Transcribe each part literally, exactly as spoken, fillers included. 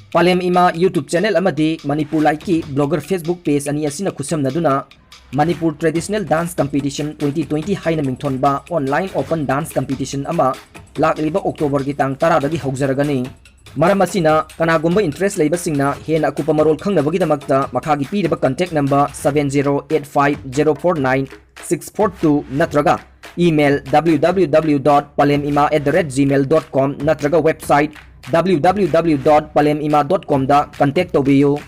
ꯄꯥꯂꯦꯝ ꯏꯃꯥ YouTube channel ꯑꯃꯗꯤ Manipur ꯂꯥꯏꯠꯀꯤ blogger Facebook page ꯑꯅꯤ ꯑꯁꯤꯅ ꯈꯨꯠꯁꯝꯅꯗꯨꯅ Manipur Traditional Dance Competition twenty twenty ꯍꯥꯏꯅ ꯃꯤꯡꯊꯣꯟꯕ online open dance competition ꯑꯃ ꯂꯥꯛꯂꯤꯕ Octoberꯒꯤ ꯇꯥꯡ ꯇꯔꯥꯗꯒꯤ ꯍꯧꯖꯔꯒꯅꯤ꯫ ꯃꯔꯝ ꯑꯁꯤꯅ, ꯀꯅꯥꯒꯨꯝꯕ interest ꯂꯩꯕꯁꯤꯡꯅ ꯍꯦꯟꯅ ꯑꯀꯨꯞꯄ ꯃꯔꯣꯜ ꯈꯪꯅꯕꯒꯤꯗꯃꯛꯇ ꯃꯈꯥꯒꯤ ꯄꯤꯔꯤꯕ contact number seven zero eight five zero four nine six four two ꯅꯠꯇ꯭ꯔꯒ email www dot palemima at the rate gmail dot com ꯅꯠꯇ꯭ꯔꯒ website www dot palemima dot comꯗ contact ꯇꯧꯕꯤꯌꯨ꯫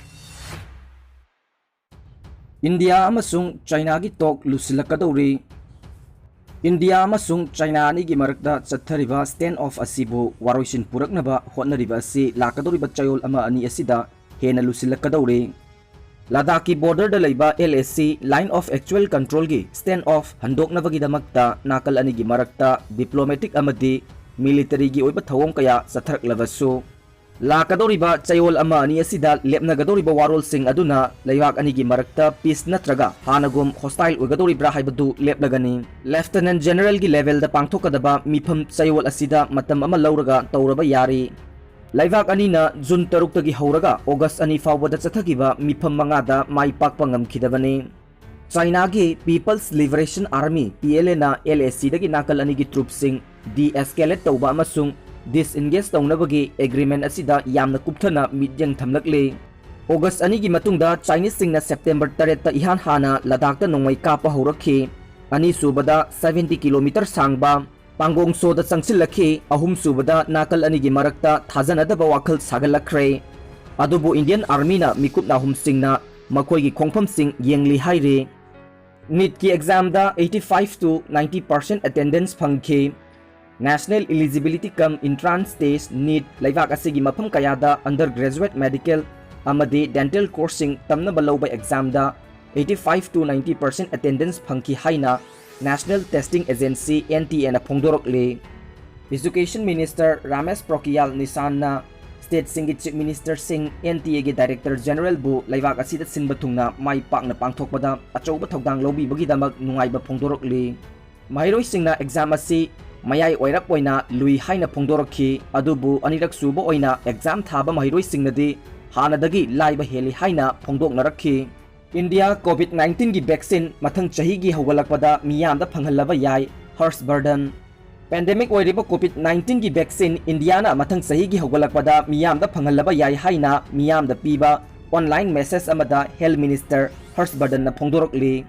ꯏꯟꯗꯤꯌꯥ ꯑꯃꯁꯨꯡ ꯆꯥꯏꯅꯥꯒꯤ talk ꯂꯨꯁꯤꯜꯂꯛꯀꯗꯧꯔꯤ꯫ ꯏꯟꯗꯤꯌꯥ ꯑꯃꯁꯨꯡ China ꯑꯅꯤꯒꯤ ꯃꯔꯛꯇ ꯆꯠꯊꯔꯤꯕ stand off ꯑꯁꯤꯕꯨ ꯋꯥꯔꯣꯏꯁꯤꯟ ꯄꯨꯔꯛꯅꯕ ꯍꯣꯠꯅꯔꯤꯕ ꯑꯁꯤ ꯂꯥꯛꯀꯗꯧꯔꯤꯕ ꯆꯌꯣꯜ ꯑꯃ ꯑꯅꯤ ꯑꯁꯤꯗ ꯍꯦꯟꯅ ꯂꯨꯁꯤꯜꯂꯛꯀꯗꯧꯔꯤ꯫ ꯂꯗꯥꯈꯀꯤ borderꯗ ꯂꯩꯕ LAC, Line of Actual Controlꯒꯤ stand off ꯍꯟꯗꯣꯛꯅꯕꯒꯤꯗꯃꯛꯇ ꯅꯥꯀꯜ ꯑꯅꯤꯒꯤ ꯃꯔꯛꯇ diplomatic ꯑꯃꯗꯤ militaryꯒꯤ ꯑꯣꯏꯕ ꯊꯧꯑꯣꯡ ꯀꯌꯥ ꯆꯠꯊꯔꯛꯂꯕꯁꯨ, ꯂꯥꯛꯀꯗꯧꯔꯤꯕ ꯆꯌꯣꯜ ꯑꯃ ꯑꯅꯤ ꯑꯁꯤꯗ ꯂꯦꯞꯅꯒꯗꯧꯔꯤꯕ ꯋꯥꯔꯣꯜꯁꯤꯡ ꯑꯗꯨꯅ ꯂꯩꯕꯥꯛ ꯑꯅꯤꯒꯤ ꯃꯔꯛꯇ peace ꯅꯠꯇ꯭ꯔꯒ ꯍꯥꯟꯅꯒꯨꯝ hostile ꯑꯣꯏꯒꯗꯧꯔꯤꯕ꯭ꯔꯥ ꯍꯥꯏꯕꯗꯨ ꯂꯦꯞꯂꯒꯅꯤ꯫ Lieutenant Generalꯒꯤ levelꯗ ꯄꯥꯡꯊꯣꯛꯀꯗꯕ ꯃꯤꯐꯝ ꯆꯌꯣꯜ ꯑꯁꯤꯗ ꯃꯇꯝ ꯑꯃ ꯂꯧꯔꯒ ꯇꯧꯔꯕ ꯌꯥꯔꯤ꯫ ꯂꯩꯕꯥꯛ ꯑꯅꯤꯅ June ꯇꯔꯨꯛꯇꯒꯤ ꯍꯧꯔꯒ August ꯑꯅꯤ ꯐꯥꯎꯕꯗ ꯆꯠꯊꯈꯤꯕ ꯃꯤꯐꯝ ꯃꯉꯥꯗ ꯃꯥꯏ ꯄꯥꯛꯄ ꯉꯝꯈꯤꯗꯕꯅꯤ꯫ ꯆꯥꯏꯅꯥꯒꯤ People's Liberation Army, PLAꯅ LACꯗꯒꯤ ꯅꯥꯀꯜ ꯑꯅꯤꯒꯤ troopꯁꯤꯡ de-escalate ꯇꯧꯕ ꯑꯃꯁꯨꯡ disengage ꯇꯧꯅꯕꯒꯤ agreement ꯑꯁꯤꯗ ꯌꯥꯝꯅ ꯀꯨꯞꯊꯅ ꯃꯤꯠꯌꯦꯡ ꯊꯝꯂꯛꯂꯤ꯫ August ꯑꯅꯤꯒꯤ ꯃꯇꯨꯡꯗ Chineseꯁꯤꯡꯅ September ꯇꯔꯦꯠꯇ ꯏꯍꯥꯟ ꯍꯥꯟꯅ ꯂꯗꯥꯈꯇ ꯅꯣꯡꯃꯩ ꯀꯥꯞꯄ ꯍꯧꯔꯛꯈꯤ꯫ ꯑꯅꯤꯁꯨꯕꯗ seventy kilometre ꯁꯥꯡꯕ ꯄꯥꯡꯒꯣꯡ ꯁꯣꯗ ꯆꯪꯁꯤꯜꯂꯛꯈꯤ꯫ ꯑꯍꯨꯝꯁꯨꯕꯗ ꯅꯥꯀꯜ ꯑꯅꯤꯒꯤ ꯃꯔꯛꯇ ꯊꯥꯖꯅꯗꯕ ꯋꯥꯈꯜ ꯁꯥꯒꯠꯂꯛꯈ꯭ꯔꯦ꯫ ꯑꯗꯨꯕꯨ Indian Armyꯅ ꯃꯤꯀꯨꯞ ꯅꯥꯍꯨꯝꯁꯤꯡꯅ ꯃꯈꯣꯏꯒꯤ ꯈꯣꯡꯐꯝꯁꯤꯡ ꯌꯦꯡꯂꯤ ꯍꯥꯏꯔꯤ꯫ NEETꯀꯤ examꯗ eighty five to ninety percent attendance ꯐꯪꯈꯤ꯫ National Eligibility cum Entrance Test, NEET, ꯂꯩꯕꯥꯛ ꯑꯁꯤꯒꯤ ꯃꯐꯝ ꯀꯌꯥꯗ undergraduate medical ꯑꯃꯗꯤ dental courseꯁꯤꯡ ꯇꯝꯅꯕ ꯂꯧꯕ examꯗ eighty five to ninety percent attendance ꯐꯪꯈꯤ ꯍꯥꯏꯅ National Testing Agency, NTAꯅ ꯐꯣꯡꯗꯣꯔꯛꯂꯤ꯫ Education Minister Ramesh Pokhriyal Nishanna stateꯁꯤꯡꯒꯤ Chief Ministerꯁꯤꯡ, NTAꯒꯤ Director Generalꯕꯨ ꯂꯩꯕꯥꯛ ꯑꯁꯤꯗ ꯁꯤꯟꯕ ꯊꯨꯡꯅ ꯃꯥꯏ ꯄꯥꯛꯅ ꯄꯥꯡꯊꯣꯛꯄꯗ ꯑꯆꯧꯕ ꯊꯧꯗꯥꯡ ꯂꯧꯕꯤꯕꯒꯤꯗꯃꯛ ꯅꯨꯡꯉꯥꯏꯕ ꯐꯣꯡꯗꯣꯔꯛꯂꯤ꯫ ꯃꯍꯩꯔꯣꯏꯁꯤꯡꯅ exam ꯑꯁꯤ ꯃꯌꯥꯏ ꯑꯣꯏꯔꯞ ꯑꯣꯏꯅ ꯂꯨꯏ ꯍꯥꯏꯅ ꯐꯣꯡꯗꯣꯔꯛꯈꯤ꯫ ꯑꯗꯨꯕꯨ ꯑꯅꯤꯔꯛ ꯁꯨꯕ ꯑꯣꯏꯅ ꯑꯦꯛꯖꯥꯝ ꯊꯥꯕ ꯃꯍꯩꯔꯣꯏꯁꯤꯡꯅꯗꯤ ꯍꯥꯟꯅꯗꯒꯤ ꯂꯥꯏꯕ ꯍꯦꯜꯂꯤ ꯍꯥꯏꯅ ꯐꯣꯡꯗꯣꯛꯅꯔꯛꯈꯤ꯫ ꯏꯟꯗꯤꯌꯥ ꯀꯣꯚꯤꯗ ꯅꯥꯏꯟꯇꯤꯟꯒꯤ ꯚꯦꯛꯁꯤꯟ ꯃꯊꯪ ꯆꯍꯤꯒꯤ ꯍꯧꯒꯠꯂꯛꯄꯗ ꯃꯤꯌꯥꯝꯗ ꯐꯪꯍꯜꯂꯕ ꯌꯥꯏ, ꯍꯔꯁ ꯕꯔꯙꯟ꯫ ꯄꯦꯟꯗꯦꯃꯤꯛ ꯑꯣꯏꯔꯤꯕ ꯀꯣꯚꯤꯗ ꯅꯥꯏꯟꯇꯤꯟꯒꯤ ꯚꯦꯛꯁꯤꯟ ꯏꯟꯗꯤꯌꯥꯅ ꯃꯊꯪ ꯆꯍꯤꯒꯤ ꯍꯧꯒꯠꯂꯛꯄꯗ ꯃꯤꯌꯥꯝꯗ ꯐꯪꯍꯜꯂꯕ ꯌꯥꯏ ꯍꯥꯏꯅ ꯃꯤꯌꯥꯝꯗ ꯄꯤꯕ ꯑꯣꯟꯂꯥꯏꯟ ꯃꯦꯁꯦꯖ ꯑꯃꯗ ꯍꯦꯜꯊ ꯃꯤꯅꯤꯁꯇꯔ ꯍꯔꯁ ꯕꯔꯙꯟꯅ ꯐꯣꯡꯗꯣꯔꯛꯂꯤ꯫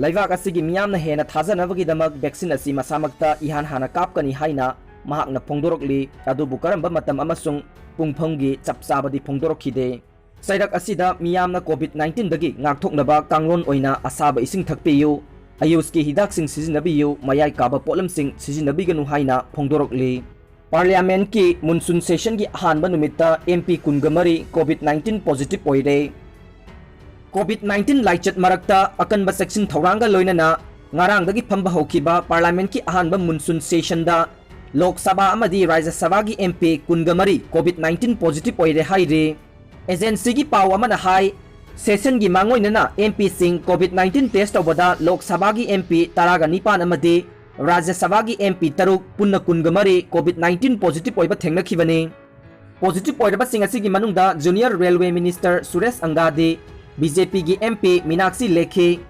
ꯂꯩꯕꯥꯛ ꯑꯁꯤꯒꯤ ꯃꯤꯌꯥꯝꯅ ꯍꯦꯟꯅ ꯊꯥꯖꯅꯕꯒꯤꯗꯃꯛ ꯚꯦꯛꯁꯤꯟ ꯑꯁꯤ ꯃꯁꯥꯃꯛꯇ ꯏꯍꯥꯟ ꯍꯥꯟꯅ ꯀꯥꯞꯀꯅꯤ ꯍꯥꯏꯅ ꯃꯍꯥꯛꯅ ꯐꯣꯡꯗꯣꯔꯛꯂꯤ꯫ ꯑꯗꯨꯕꯨ ꯀꯔꯝꯕ ꯃꯇꯝ ꯑꯃꯁꯨꯡ ꯄꯨꯡꯐꯝꯒꯤ ꯆꯞ ꯆꯥꯕꯗꯤ ꯐꯣꯡꯗꯣꯔꯛꯈꯤꯗꯦ꯫ ꯆꯩꯔꯛ ꯑꯁꯤꯗ ꯃꯤꯌꯥꯝꯅ ꯀꯣꯚꯤꯗ ꯅꯥꯏꯟꯇꯤꯟꯗꯒꯤ ꯉꯥꯛꯊꯣꯛꯅꯕ ꯀꯥꯡꯂꯣꯟ ꯑꯣꯏꯅ ꯑꯁꯥꯕ ꯏꯁꯤꯡ ꯊꯛꯄꯤꯌꯨ, ꯑꯌꯨꯁꯀꯤ ꯍꯤꯗꯥꯛꯁꯤꯡ ꯁꯤꯖꯤꯟꯅꯕꯤꯌꯨ, ꯃꯌꯥꯏ ꯀꯥꯕ ꯄꯣꯠꯂꯝꯁꯤꯡ ꯁꯤꯖꯤꯟꯅꯕꯤꯒꯅꯨ ꯍꯥꯏꯅ ꯐꯣꯡꯗꯣꯔꯛꯂꯤ꯫ ꯄꯥꯔꯂꯤꯌꯥꯃꯦꯟꯠꯀꯤ ꯃꯨꯟꯁꯨꯟ ꯁꯦꯁꯟꯒꯤ ꯑꯍꯥꯟꯕ ꯅꯨꯃꯤꯠꯇ ꯑꯦꯝ ꯄꯤ ꯀꯨꯟꯒ ꯃꯔꯤ ꯀꯣꯚꯤꯗ ꯅꯥꯏꯟꯇꯤꯟ ꯄꯣꯖꯤꯇꯤꯚ ꯑꯣꯏꯔꯦ꯫ ꯀꯣꯚꯤꯗ ꯅꯥꯏꯟꯇꯤꯟ ꯂꯥꯏꯆꯠ ꯃꯔꯛꯇ ꯑꯀꯟꯕ ꯆꯦꯛꯁꯤꯟ ꯊꯧꯔꯥꯡꯒ ꯂꯣꯏꯅꯅ ꯉꯔꯥꯡꯗꯒꯤ ꯐꯝꯕ ꯍꯧꯈꯤꯕ ꯄꯥꯔꯂꯤꯌꯥꯃꯦꯟꯠꯀꯤ ꯑꯍꯥꯟꯕ ꯃꯨꯟꯁꯨꯟ ꯁꯦꯁꯟꯗ ꯂꯣꯛ ꯁꯚꯥ ꯑꯃꯗꯤ ꯔꯥꯖ꯭ꯌ ꯁꯚꯥꯒꯤ ꯑꯦꯝ ꯄꯤ ꯀꯨꯟꯒ ꯃꯔꯤ ꯀꯣꯚꯤꯗ ꯅꯥꯏꯟꯇꯤꯟ ꯄꯣꯖꯤꯇꯤꯚ ꯑꯣꯏꯔꯦ ꯍꯥꯏꯔꯤ꯫ ꯑꯦꯖꯦꯟꯁꯤꯒꯤ ꯄꯥꯎ ꯑꯃꯅ ꯍꯥꯏ, ꯁꯦꯁꯟꯒꯤ ꯃꯥꯡꯑꯣꯏꯅꯅ ꯑꯦꯝ ꯄꯤꯁꯤꯡ ꯀꯣꯚꯤꯗ ꯅꯥꯏꯟꯇꯤꯟ ꯇꯦꯁ ꯇꯧꯕꯗ ꯂꯣꯛ ꯁꯚꯥꯒꯤ ꯑꯦꯝ ꯄꯤ ꯇꯔꯥꯒ ꯅꯤꯄꯥꯟ ꯑꯃꯗꯤ ꯔꯥꯖ꯭ꯌ ꯁꯚꯥꯒꯤ ꯑꯦꯝ ꯄꯤ ꯇꯔꯨꯛ, ꯄꯨꯟꯅ ꯀꯨꯟꯒ ꯃꯔꯤ ꯀꯣꯚꯤꯗ ꯅꯥꯏꯟꯇꯤꯟ ꯄꯣꯖꯤꯇꯤꯚ ꯑꯣꯏꯕ ꯊꯦꯡꯅꯈꯤꯕꯅꯤ꯫ ꯄꯣꯖꯤꯇꯤꯚ ꯑꯣꯏꯔꯕꯁꯤꯡ ꯑꯁꯤꯒꯤ ꯃꯅꯨꯡꯗ junior railway minister Suresh Angadi, B J ꯄꯤꯒꯤ ꯑꯦꯝ ꯄꯤ ꯃꯤꯅꯥꯛꯁꯤ ꯂꯦꯈꯤ,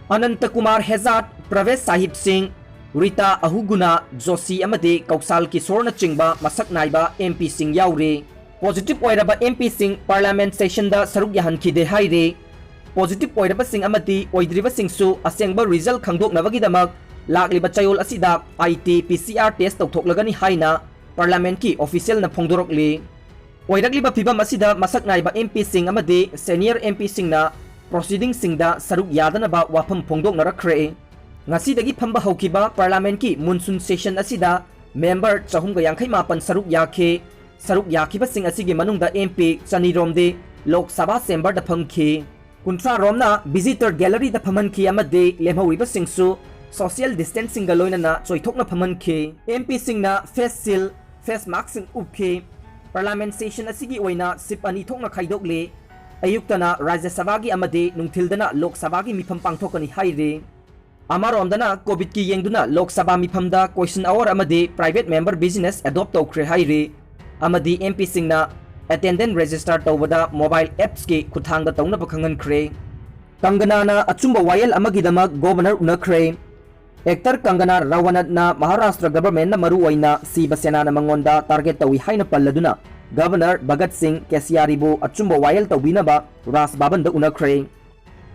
ꯑꯅꯟꯇ ꯀꯨꯃꯥꯔ ꯍꯦꯖꯥꯗ, ꯄ꯭ꯔꯚꯦꯁ ꯁꯥꯍꯤꯕ ꯁꯤꯡ, ꯔꯤꯇꯥ ꯑꯍꯨꯒꯨꯅꯥ ꯖꯣꯁꯤ ꯑꯃꯗꯤ ꯀꯧꯁꯥꯜ ꯀꯤꯁꯣꯔꯅꯆꯤꯡꯕ ꯃꯁꯛ ꯅꯥꯏꯕ ꯑꯦꯝ ꯄꯤꯁꯤꯡ ꯌꯥꯎꯔꯤ꯫ ꯄꯣꯖꯤꯇꯤꯚ ꯑꯣꯏꯔꯕ ꯑꯦꯝ ꯄꯤꯁꯤꯡ ꯄꯥꯔꯂꯤꯌꯥꯃꯦꯟꯠ ꯁꯦꯁꯟꯗ ꯁꯔꯨꯛ ꯌꯥꯍꯟꯈꯤꯗꯦ ꯍꯥꯏꯔꯤ꯫ ꯄꯣꯖꯤꯇꯤꯚ ꯑꯣꯏꯔꯕꯁꯤꯡ ꯑꯃꯗꯤ ꯑꯣꯏꯗ꯭ꯔꯤꯕꯁꯤꯡꯁꯨ ꯑꯁꯦꯡꯕ ꯔꯤꯖꯜ ꯈꯪꯗꯣꯛꯅꯕꯒꯤꯗꯃꯛ ꯂꯥꯛꯂꯤꯕ ꯆꯌꯣꯜ ꯑꯁꯤꯗ ꯑꯥꯏ T P C R test ꯇꯧꯊꯣꯛꯂꯒꯅꯤ ꯍꯥꯏꯅ ꯄꯥꯔꯂꯤꯌꯥꯃꯦꯟꯠꯀꯤ ꯑꯣꯐꯤꯁꯤꯌꯦꯜꯅ ꯐꯣꯡꯗꯣꯔꯛꯂꯤ꯫ ꯑꯣꯏꯔꯛꯂꯤꯕ ꯐꯤꯚꯝ ꯑꯁꯤꯗ ꯃꯁꯛ ꯅꯥꯏꯕ ꯑꯦꯝ ꯄꯤꯁꯤꯡ ꯑꯃꯗꯤ ꯁꯦꯅꯤꯌꯔ ꯑꯦꯝ ꯄꯤꯁꯤꯡꯅ ꯄ꯭ꯔꯣꯁꯤꯗꯤꯡꯁꯤꯡꯗ ꯁꯔꯨꯛ ꯌꯥꯗꯅꯕ ꯋꯥꯐꯝ ꯐꯣꯡꯗꯣꯛꯅꯔꯛꯈ꯭ꯔꯦ꯫ ꯉꯁꯤꯗꯒꯤ ꯐꯝꯕ ꯍꯧꯈꯤꯕ ꯄꯥꯔꯂꯤꯌꯥꯃꯦꯟꯠꯀꯤ ꯃꯨꯟꯁꯨꯟ ꯁꯦꯁꯟ ꯑꯁꯤꯗ ꯃꯦꯝꯕꯔ ꯆꯍꯨꯝꯒ ꯌꯥꯡꯈꯩ ꯃꯥꯄꯟ ꯁꯔꯨꯛ ꯌꯥꯈꯤ꯫ ꯁꯔꯨꯛ ꯌꯥꯈꯤꯕꯁꯤꯡ ꯑꯁꯤꯒꯤ ꯃꯅꯨꯡꯗ ꯑꯦꯝ ꯄꯤ ꯆꯅꯤꯔꯣꯝꯗꯤ ꯂꯣꯛ ꯁꯚꯥ ꯆꯦꯝꯕꯔꯗ ꯐꯝꯈꯤ꯫ ꯀꯨꯟꯊ꯭ꯔꯥ ꯔꯣꯝꯅ ꯚꯤꯖꯤꯇꯔ ꯒꯦꯂꯔꯤꯗ ꯐꯝꯍꯟꯈꯤ ꯑꯃꯗꯤ ꯂꯦꯝꯍꯧꯔꯤꯕꯁꯤꯡꯁꯨ ꯁꯣꯁꯤꯌꯦꯜ ꯗꯤꯁꯇꯦꯟꯁꯤꯡꯒ ꯂꯣꯏꯅꯅ ꯆꯣꯏꯊꯣꯛꯅ ꯐꯝꯍꯟꯈꯤ꯫ ꯑꯦꯝ ꯄꯤꯁꯤꯡꯅ ꯐꯦꯁ ꯁꯤꯜ, ꯐꯦꯁ ꯃꯥꯛꯁꯤꯡ ꯎꯞꯈꯤ꯫ ꯄꯥꯔꯂꯤꯌꯥꯃꯦꯟꯠ ꯁꯦꯁꯟ ꯑꯁꯤꯒꯤ ꯑꯣꯏꯅ ꯁꯤꯞ ꯑꯅꯤ ꯊꯣꯛꯅ ꯈꯥꯏꯗꯣꯛꯂꯤ꯫ ꯑꯌꯨꯛꯇꯅ ꯔꯥꯖ꯭ꯌ ꯁꯚꯥꯒꯤ ꯑꯃꯗꯤ ꯅꯨꯡꯊꯤꯜꯗꯅ ꯂꯣꯛ ꯁꯚꯥꯒꯤ ꯃꯤꯐꯝ ꯄꯥꯡꯊꯣꯛꯀꯅꯤ ꯍꯥꯏꯔꯤ꯫ ꯑꯃꯔꯣꯝꯗꯅ COVID-ꯀꯤ ꯌꯦꯡꯗꯨꯅ ꯂꯣꯛ ꯁꯚꯥ ꯃꯤꯐꯝꯗ question hour ꯑꯃꯗꯤ private member business adopt ꯇꯧꯈ꯭ꯔꯦ ꯍꯥꯏꯔꯤ꯫ ꯑꯃꯗꯤ MPꯁꯤꯡꯅ attendance register ꯇꯧꯕꯗ mobile appsꯀꯤ ꯈꯨꯠꯊꯥꯡꯗ ꯇꯧꯅꯕ ꯈꯪꯍꯟꯈ꯭ꯔꯦ꯫ ꯀꯪꯒꯅꯥꯅ ꯑꯆꯨꯝꯕ ꯋꯥꯌꯦꯜ ꯑꯃꯒꯤꯗꯃꯛ Governor ꯎꯅꯈ꯭ꯔꯦ꯫ Actor ꯀꯪꯒꯅꯥ ꯔꯥꯋꯥꯅꯠꯅ ꯃꯍꯥꯔꯥꯁꯇ꯭ꯔ governmentꯅ ꯃꯔꯨ ꯑꯣꯏꯅ ꯁꯤꯕ ꯁꯦꯅꯥꯅ ꯃꯉꯣꯟꯗ target ꯇꯧꯏ ꯍꯥꯏꯅ ꯄꯜꯂꯗꯨꯅ Governor ꯚꯒꯠ ꯁꯤꯡ ꯀꯦꯁꯤꯌꯥꯔꯤꯕꯨ ꯑꯆꯨꯝꯕ ꯋꯥꯌꯦꯜ ꯇꯧꯕꯤꯅꯕ ꯔꯥꯖ ꯚꯕꯟꯗ ꯎꯅꯈ꯭ꯔꯦ꯫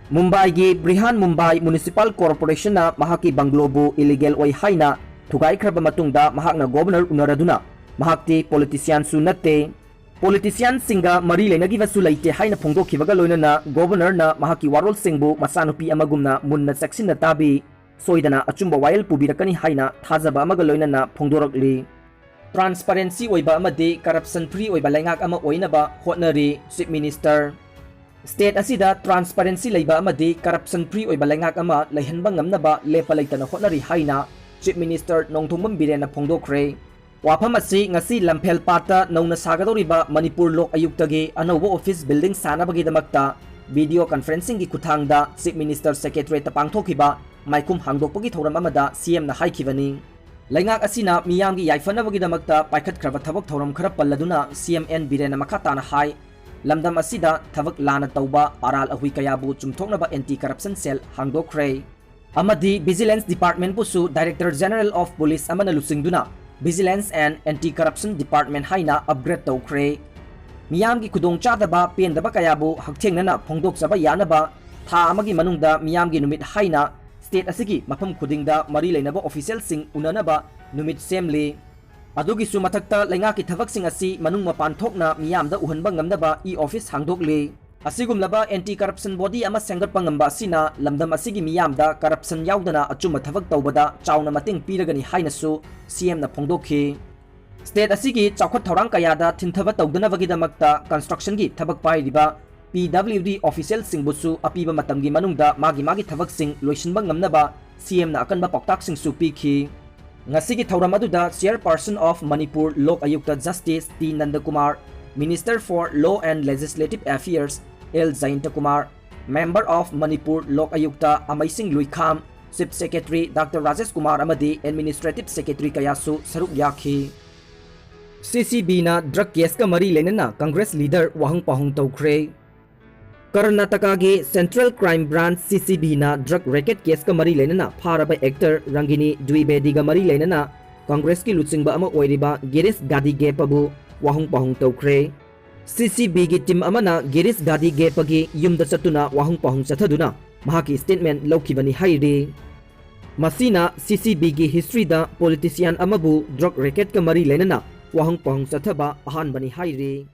ꯃꯨꯝꯕꯥꯏꯒꯤ ꯕ꯭ꯔꯤꯍꯥꯟ ꯃꯨꯝꯕꯥꯏ Municipal Corporationꯅ ꯃꯍꯥꯛꯀꯤ ꯕꯪꯒ꯭ꯂꯣꯕꯨ illegal ꯑꯣꯏ ꯍꯥꯏꯅ ꯊꯨꯒꯥꯏꯈ꯭ꯔꯕ ꯃꯇꯨꯡꯗ ꯃꯍꯥꯛꯅ Governor ꯎꯅꯔꯗꯨꯅ ꯃꯍꯥꯛꯇꯤ politicianꯁꯨ ꯅꯠꯇꯦ, politicianꯁꯤꯡꯒ ꯃꯔꯤ ꯂꯩꯅꯈꯤꯕꯁꯨ ꯂꯩꯇꯦ ꯍꯥꯏꯅ ꯐꯣꯡꯗꯣꯛꯈꯤꯕꯒ ꯂꯣꯏꯅꯅ Governorꯅ ꯃꯍꯥꯛꯀꯤ ꯋꯥꯔꯣꯜꯁꯤꯡꯕꯨ ꯃꯆꯥꯅꯨꯄꯤ ꯑꯃꯒꯨꯝꯅ ꯃꯨꯟꯅ ꯆꯦꯛꯁꯤꯟꯅ ꯇꯥꯕꯤ, ꯁꯣꯏꯗꯅ ꯑꯆꯨꯝꯕ ꯋꯥꯌꯦꯜ ꯄꯨꯕꯤꯔꯛꯀꯅꯤ ꯍꯥꯏꯅ ꯊꯥꯖꯕ ꯑꯃꯒ ꯂꯣꯏꯅꯅ ꯐꯣꯡꯗꯣꯔꯛꯂꯤ꯫ Transparency ꯑꯣꯏꯕ ꯑꯃꯗꯤ corruption free ꯑꯣꯏꯕ ꯂꯩꯉꯥꯛ ꯑꯃ ꯑꯣꯏꯅꯕ ꯍꯣꯠꯅꯔꯤ Chief Minister꯫ State ꯑꯁꯤꯗ transparency ꯂꯩꯕ ꯑꯃꯗꯤ corruption free ꯑꯣꯏꯕ ꯂꯩꯉꯥꯛ ꯑꯃ ꯂꯩꯍꯟꯕ ꯉꯝꯅꯕ ꯂꯦꯞꯄ ꯂꯩꯇꯅ ꯍꯣꯠꯅꯔꯤ ꯍꯥꯏꯅ Chief Minister ꯅꯣꯡꯊꯣꯝꯕꯝ ꯕꯤꯔꯦꯟꯅ ꯐꯣꯡꯗꯣꯛꯈ꯭ꯔꯦ꯫ ꯋꯥꯐꯝ ꯑꯁꯤ ꯉꯁꯤ ꯂꯝꯐꯦꯜ ꯄꯥꯠꯇ ꯅꯧꯅ ꯁꯥꯒꯗꯧꯔꯤꯕ ꯃꯅꯤꯄꯨꯔ ꯂꯣꯛ ꯑꯌꯨꯛꯇꯒꯤ ꯑꯅꯧꯕ office building ꯁꯥꯅꯕꯒꯤꯗꯃꯛꯇ video conferencingꯒꯤ ꯈꯨꯠꯊꯥꯡꯗ Chief Minister Secretariatꯇ ꯄꯥꯡꯊꯣꯛꯈꯤꯕ ꯃꯥꯏꯈꯨꯝ ꯍꯥꯡꯗꯣꯛꯄꯒꯤ ꯊꯧꯔꯝ ꯑꯃꯗ CMꯅ ꯍꯥꯏꯈꯤꯕꯅꯤ꯫ ꯂꯩꯉꯥꯛ ꯑꯁꯤꯅ ꯃꯤꯌꯥꯝꯒꯤ ꯌꯥꯏꯐꯅꯕꯒꯤꯗꯃꯛꯇ ꯄꯥꯏꯈꯠꯈ꯭ꯔꯕ ꯊꯕꯛ ꯊꯧꯔꯝ ꯈꯔ ꯄꯜꯂꯗꯨꯅ CM ꯑꯦꯟ ꯕꯤꯔꯦꯟꯅ ꯃꯈꯥ ꯇꯥꯅ ꯍꯥꯏ, ꯂꯝꯗꯝ ꯑꯁꯤꯗ ꯊꯕꯛ ꯂꯥꯟꯅ ꯇꯧꯕ, ꯑꯔꯥꯜ ꯑꯍꯨꯏ ꯀꯌꯥꯕꯨ ꯆꯨꯝꯊꯣꯛꯅꯕ anti corruption cell ꯍꯥꯡꯗꯣꯛꯈ꯭ꯔꯦ꯫ ꯑꯃꯗꯤ Vigilance Departmentꯄꯨꯁꯨ Director General of Police ꯑꯃꯅ ꯂꯨꯆꯤꯡꯗꯨꯅ Vigilance and Anti Corruption Department ꯍꯥꯏꯅ upgrade ꯇꯧꯈ꯭ꯔꯦ꯫ ꯃꯤꯌꯥꯝꯒꯤ ꯈꯨꯗꯣꯡꯆꯥꯗꯕ, ꯄꯦꯟꯗꯕ ꯀꯌꯥꯕꯨ ꯍꯛꯊꯦꯡꯅꯅ ꯐꯣꯡꯗꯣꯛꯆꯕ ꯌꯥꯅꯕ ꯊꯥ ꯑꯃꯒꯤ ꯃꯅꯨꯡꯗ ꯃꯤꯌꯥꯝꯒꯤ ꯅꯨꯃꯤꯠ ꯍꯥꯏꯅ state ꯑꯁꯤꯒꯤ ꯃꯐꯝ ꯈꯨꯗꯤꯡꯗ ꯃꯔꯤ ꯂꯩꯅꯕ officialꯁꯤꯡ ꯎꯅꯅꯕ ꯅꯨꯃꯤꯠ ꯁꯦꯝꯂꯤ꯫ ꯑꯗꯨꯒꯤꯁꯨ ꯃꯊꯛꯇ ꯂꯩꯉꯥꯛꯀꯤ ꯊꯕꯛꯁꯤꯡ ꯑꯁꯤ ꯃꯅꯨꯡ ꯃꯄꯥꯟ ꯊꯣꯛꯅ ꯃꯤꯌꯥꯝꯗ ꯎꯍꯟꯕ ꯉꯝꯅꯕ e-office ꯍꯥꯡꯗꯣꯛꯂꯤ꯫ ꯑꯁꯤꯒꯨꯝꯂꯕ anti corruption body ꯑꯃ ꯁꯦꯝꯒꯠꯄ ꯉꯝꯕ ꯑꯁꯤꯅ ꯂꯝꯗꯝ ꯑꯁꯤꯒꯤ ꯃꯤꯌꯥꯝꯗ corruption ꯌꯥꯎꯗꯅ ꯑꯆꯨꯝꯕ ꯊꯕꯛ ꯇꯧꯕꯗ ꯆꯥꯎꯅ ꯃꯇꯦꯡ ꯄꯤꯔꯒꯅꯤ ꯍꯥꯏꯅꯁꯨ CMꯅ ꯐꯣꯡꯗꯣꯛꯈꯤ꯫ State ꯑꯁꯤꯒꯤ ꯆꯥꯎꯈꯠ ꯊꯧꯔꯥꯡ ꯀꯌꯥꯗ ꯊꯤꯟꯊꯕ ꯇꯧꯗꯅꯕꯒꯤꯗꯃꯛꯇ constructionꯒꯤ ꯊꯕꯛ ꯄꯥꯏꯔꯤꯕ PWD officialꯁꯤꯡꯕꯨꯁꯨ ꯑꯄꯤꯕ ꯃꯇꯝꯒꯤ ꯃꯅꯨꯡꯗ ꯃꯥꯒꯤ ꯃꯥꯒꯤ ꯊꯕꯛꯁꯤꯡ ꯂꯣꯏꯁꯤꯟꯕ ꯉꯝꯅꯕ CMꯅ ꯑꯀꯟꯕ ꯄꯥꯎꯇꯥꯛꯁꯤꯡꯁꯨ ꯄꯤꯈꯤ꯫ ꯉꯁꯤꯒꯤ ꯊꯧꯔꯝ ꯑꯗꯨꯗ Chairperson of Manipur Lok Ayukta Justice T Nandakumar, Minister for Law and Legislative Affairs L Jayantakumar, Member of Manipur Lok Ayukta Amaising Luikham, Chief Secretary Doctor Rajesh Kumar ꯑꯃꯗꯤ Administrative Secretary ꯀꯌꯥꯁꯨ ꯁꯔꯨꯛ ꯌꯥꯈꯤ꯫ CCBꯅ drug caseꯀ ꯃꯔꯤ ꯂꯩꯅꯅ Congress leader ꯋꯥꯍꯪ ꯄꯥꯎꯍꯪ ꯇꯧꯈ꯭ꯔꯦ꯫ ꯀꯔꯅꯥꯇꯀꯥꯒꯤ Central Crime Branch, CCBꯅ drug racket caseꯀ ꯃꯔꯤ ꯂꯩꯅꯅ ꯐꯥꯔꯕ actor ꯔꯪꯒꯤꯅꯤ ꯗ꯭ꯋꯤꯕꯦꯗꯤꯒ ꯃꯔꯤ ꯂꯩꯅꯅ Congressꯀꯤ ꯂꯨꯆꯤꯡꯕ ꯑꯃ ꯑꯣꯏꯔꯤꯕ ꯒꯤꯔꯤꯁ ꯒꯥꯗꯤꯒꯦꯄꯕꯨ ꯋꯥꯍꯪ ꯄꯥꯎꯍꯪ ꯇꯧꯈ꯭ꯔꯦ꯫ CCBꯒꯤ team ꯑꯃꯅ ꯒꯤꯔꯤꯁ ꯒꯥꯗꯤꯒꯦꯄꯒꯤ ꯌꯨꯝꯗ ꯆꯠꯇꯨꯅ ꯋꯥꯍꯪ ꯄꯥꯎꯍꯪ ꯆꯠꯊꯗꯨꯅ ꯃꯍꯥꯛꯀꯤ statement ꯂꯧꯈꯤꯕꯅꯤ ꯍꯥꯏꯔꯤ꯫ ꯃꯁꯤꯅ CCBꯒꯤ historyꯗ politician ꯑꯃꯕꯨ drug racketꯀ ꯃꯔꯤ ꯂꯩꯅꯅ ꯋꯥꯍꯪ ꯄꯥꯎꯍꯪ ꯆꯠꯊꯕ ꯑꯍꯥꯟꯕꯅꯤ ꯍꯥꯏꯔꯤ꯫